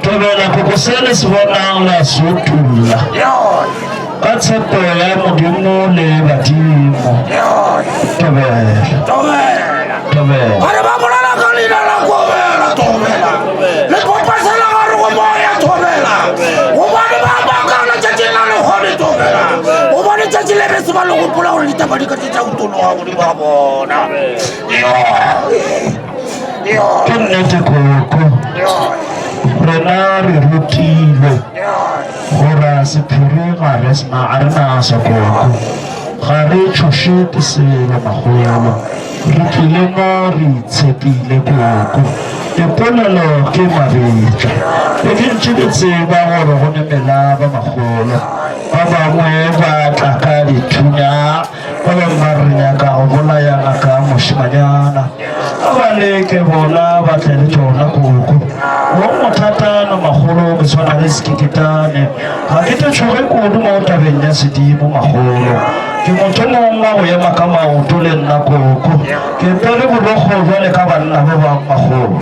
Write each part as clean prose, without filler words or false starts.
Thobela koko se le se bonang la se utulla ka tshepo ya Modimo le badimo. Thobela. Thobela. Ba re ba bolela ka leina la Kobela, Thobela. Le popasela gare go moya, Thobela. Gobane ba makala tšatšing la lehono, Thobela. Gobane tšatši le bese ba le gopola gore ditaba di ka tše tša utologa godimo ga bona. Ke nnete koko. Rena re rutilwe gore sephiri ga re sena ga re naso koko. Ga re tšhoše ke selo makgolo. Re tlile mo re itshepile koko. Dipolelo ke mabitla. Be ke ntše ke tseba gore go ne melaba makgolo. Ba bangwe ba tla ka dithunya. Ba bangwe ba re nyaka go bolaya ngaka mošemanyana. A ba leke bona ba tle le tšona koko. Wo mothatana makgolo ke tshwana le sekikitane. Ga ke te tšhoge kudu mo tabeng ya sedimo makgolo. Ke motho mong wa go ema ka maoto le nna koko. Ke pere borokgo bjale ka banna ba bang makgolo.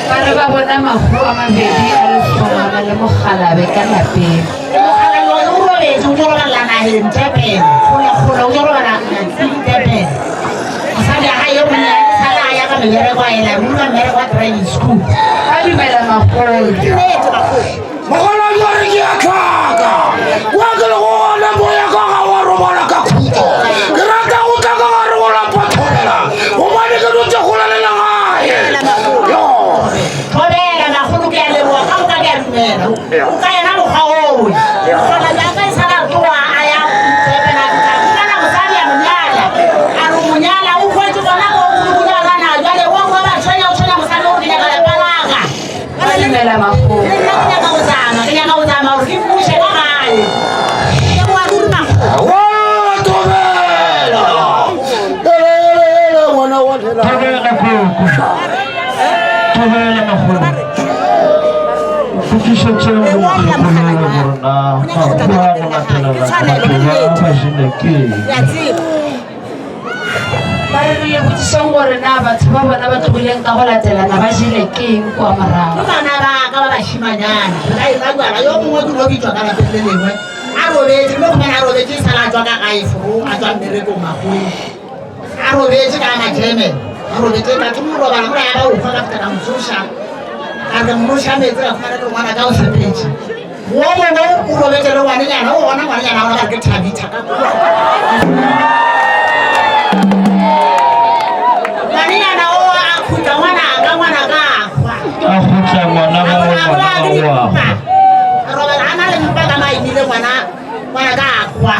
Ba re ba bona mahu a mabedi a lesogana le mokgalabe ka lapeng. Mokgalabje o robetše o tlo robala nageng Durban, kgolekgole o tlo robala Durban. Mosadi wa gae yo monnyane sala a ya ka mebereko a ela ruri ka mmereko wa driving school. Ba dumela makgolo. Ke nnete makgolo. Mokgalabje a re ke a tlhaka kwa ke le gona moya ka ga wa robala ka khutso. Ke rata go tla ka gare go lapa thobela gobane ke dutše kgole le legae. Yo. Thobela makgolo ke a leboga ka moka ke a dumela. O ka yena mokgwa oo. Mokgalabje a ka e sala a tloga a ya Durban a fihla a fumana mosadi a mo nyala. A re o mo nyala o hwetše gona moo kudu-kudu a gana jwale wa kwa ba tshwenya o tshwenya mosadi o re ke nyaka lapa la ka. Ba dumela makgolo. Le nna ke nyaka go zama, ke nyaka go zama gore ke mmuše ka gae. Ke leboga ruri makgolo. Wa thobela. Ele ele ele ngwana wa thela. Thobela koko. Thobela makgolo. Potšišetšeng go mokgekolo gore na mahu a go latelela batho ba ba jele ke eng. Ba re re ye botšišeng gore na batho ba bona ba tlogileng ka go latelana ba jele ke eng kua morago. Ke bana ba ka ba bašimanyana, re ka e ratuana, yo mongwe ke lo bitšwa ka lapeng le lengwe. A robetše, ke no khumana a robetše e sala a tšwa ka gae foro, a tšwa mmerekong makgoweng. A robetše ka majeme, a robetše ka ke mo robala mola ya ba o hwa ka feta ka mo tsoša. Ka re mo noša meetse ka khumana ke re ngwana ka o sepetše. Wo mongwe o robetše le ngwanenyana, o gona ngwanenyana ona ba re ke Thabitha ka kua. Ngwanenyana o a khutla ngwanaka, ngwanaka a hwa. A khutla ngwana gagwe, ngwana gagwe wa hwa. A robala a na le mpa ka maimile ngwana, ngwanaka a hwa.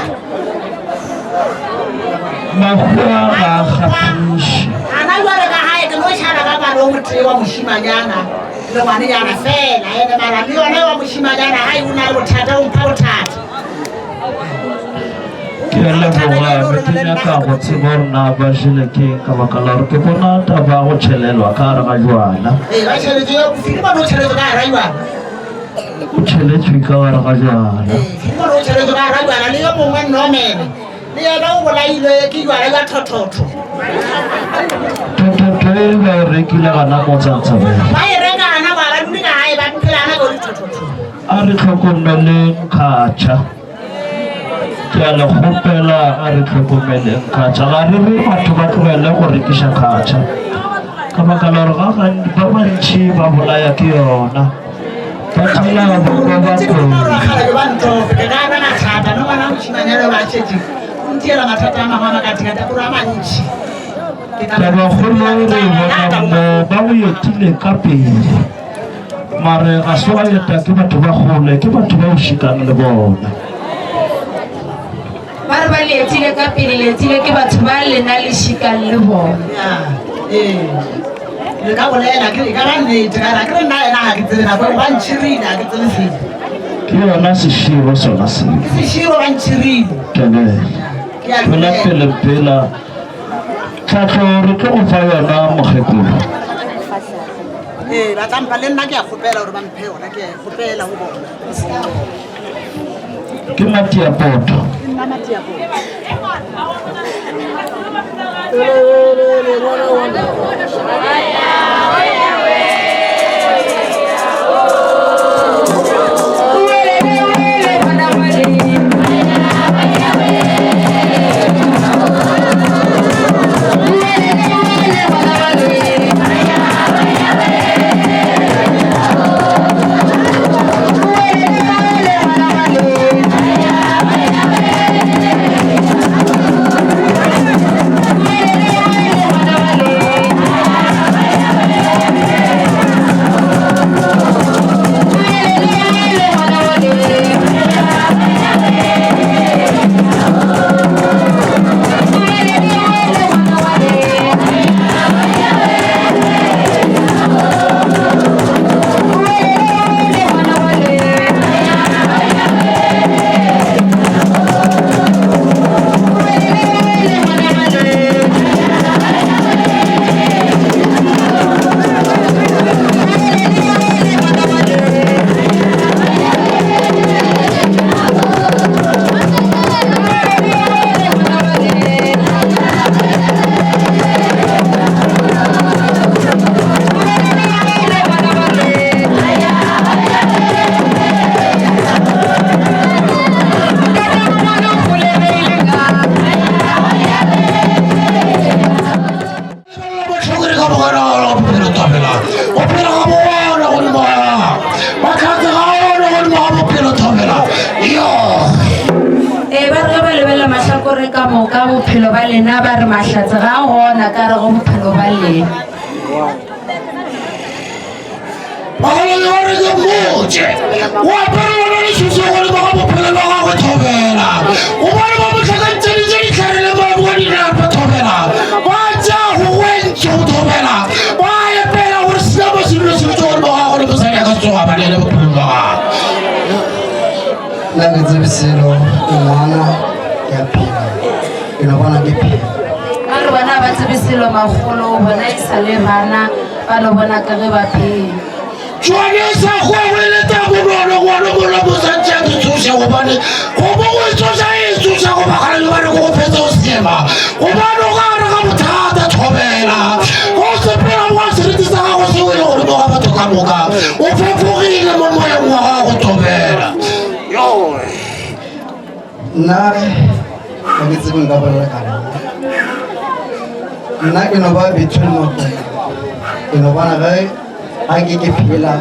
Makgowa ga a kgahliše. Gana jwale ka gae ke no šala ka ngwana o motee wa mošimanyana le ngwanenyana fela, ene mara le yona wa mošimanyana gae o na le bothata, o mpha bothata. Ke a leboga, be ke nyaka go tseba gore na ba jele ke eng ka baka la gore ke bona taba ya go tšhelelwa ka gare ga jwala. Ee, ba tšheletse, Filimone o tšheletswe ka gare ga jwala. O tšheletšwe ka gare ga jwala. Ee, Filimone o tšheletswe ka gare ga jwala le yo mongwe Norman. Le yena o bolailwe ke jwala bja thothotho. Thothotho e ba e rekile gana mo Tsantsabela. Ba e reka gana kwa, ba dule ka gae, ba phela gana ka dithothothong. A re hlokomeleng kgatšha. Ke a le kgopela, a re hlokomeleng kgatšha. Ga re re batho ba tlogele go rekiša kgatšha ka baka la gore ga ba bantši ba bolaya ke yona. Ba tšhela boko ba Tse di kotsi. bakgalabje ba ntofe ke ka ba mathata no ngwana mošimanyana ba šetše o ntiela mathata a mangwe a makatikati a kore a mantši. Ke tla- Tabakgolo re e bona mo ba go etile ka pele mare ga se wa eta ke batho ba kgole ke batho ba o šikang le bona. Ba re ba le etile ka pele, le etile ke batho ba lena le šikang le bona. Ya, ee. Le ka bolela ke e ka ba nnete ka ra ke re nna yena ga ke tsebe nako e ba ntšhirile ga ke tsebe selo. Ke yona seširo sona seo. Ke seširo ba ntšhirile. Tebele. Ke a Tšwela dumela. pele mpela. Tlhahlo re tlo go fa yona mokgekolo. Ee, ba tla mpha le nna ke a kgopela gore ba mphe yona ke a e kgopela go bona. Ke Matiapoto. Ke nna Matiapoto. Ee, ba re ge ba lebelela mahlakore ka moka bophelo ba lena ba re mahlatse ga a gona ka re go bophelo ba lena. Bagolo ba re ke mmotše o apere lona leswiswi godimo ga bophelo bja gagwe thobela gobane ba mo hlakantšeditše dihlare le mabu a dinapa thobela ba tšea go gwentšho thobela ba epela gore seemo se dule se dutše godimo ga gagwe le mosadi a ka tsoga ba le bophelong bja gagwe. Nna ke tsebe selo ke ngwana ke a phela ke no bona ke phela. Ba re bona ba tsebe selo makgolo bona e sa le bana ba no bona ka ge ba phela. Tšone sa kgwebo le tsa bonolo ngwana mola mosadi a ke tsoša gobane go bo go tsoša e tsoša go bagala le bane go go fetsa o sema gobane o ka gare ga bothata thobela go sepela wa seriti sa gago seo e le godimo ga batho ka moka o fefogile mo moyeng wa gago thobela. Nna ga ke tsebe nka bolela ka reng. Nna ke no ba between Mokwena. Ke no bona ge ga ke ke phela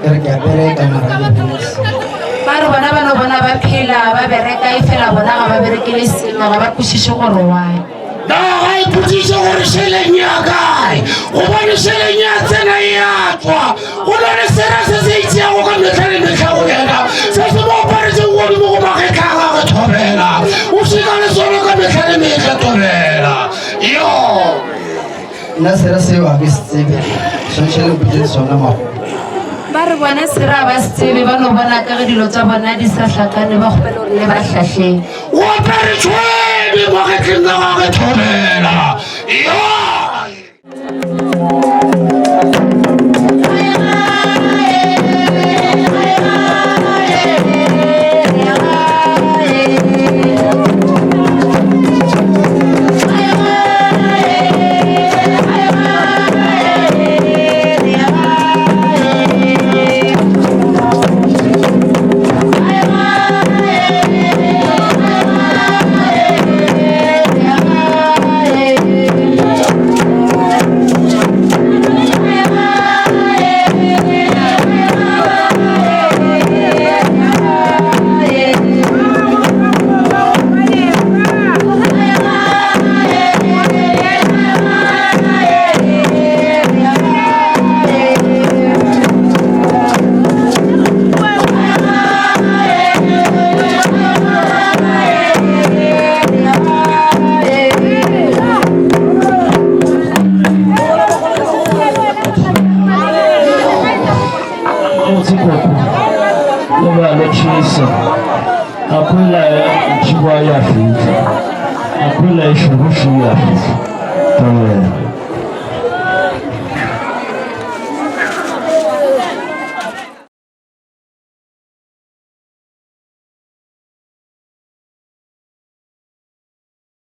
ke re ke a bereka mara ke bone selo. Ba re bona ba no bona ba phela ba bereka e fela bona ga ba berekele selo ga ba kwešiše gore why. Na ga e potšiše gore šeleng ya kae? Gobane šeleng ya tsena e a tšwa. Go na le sera se se itšeago ka mehla le mehla go yena, se se mo aparetšego godimo go magetla a gagwe thobela. O šika le sona ka mehla le mehla thobela. Yo! Nna sera seo ga ke se tsebe, swanetše le mpotšeng sona magolo. Ba re bona sera ba se tsebe, ba no bona ka ge dilo tša bona di sa hlakane, ba kgopela gore le ba hlahleng. O apere tšhwene magetleng a gagwe thobela. Yo! Botse koko le ba le tšhisa akwela ntšhiwa ya fihla akwela e šogoši ya fihla.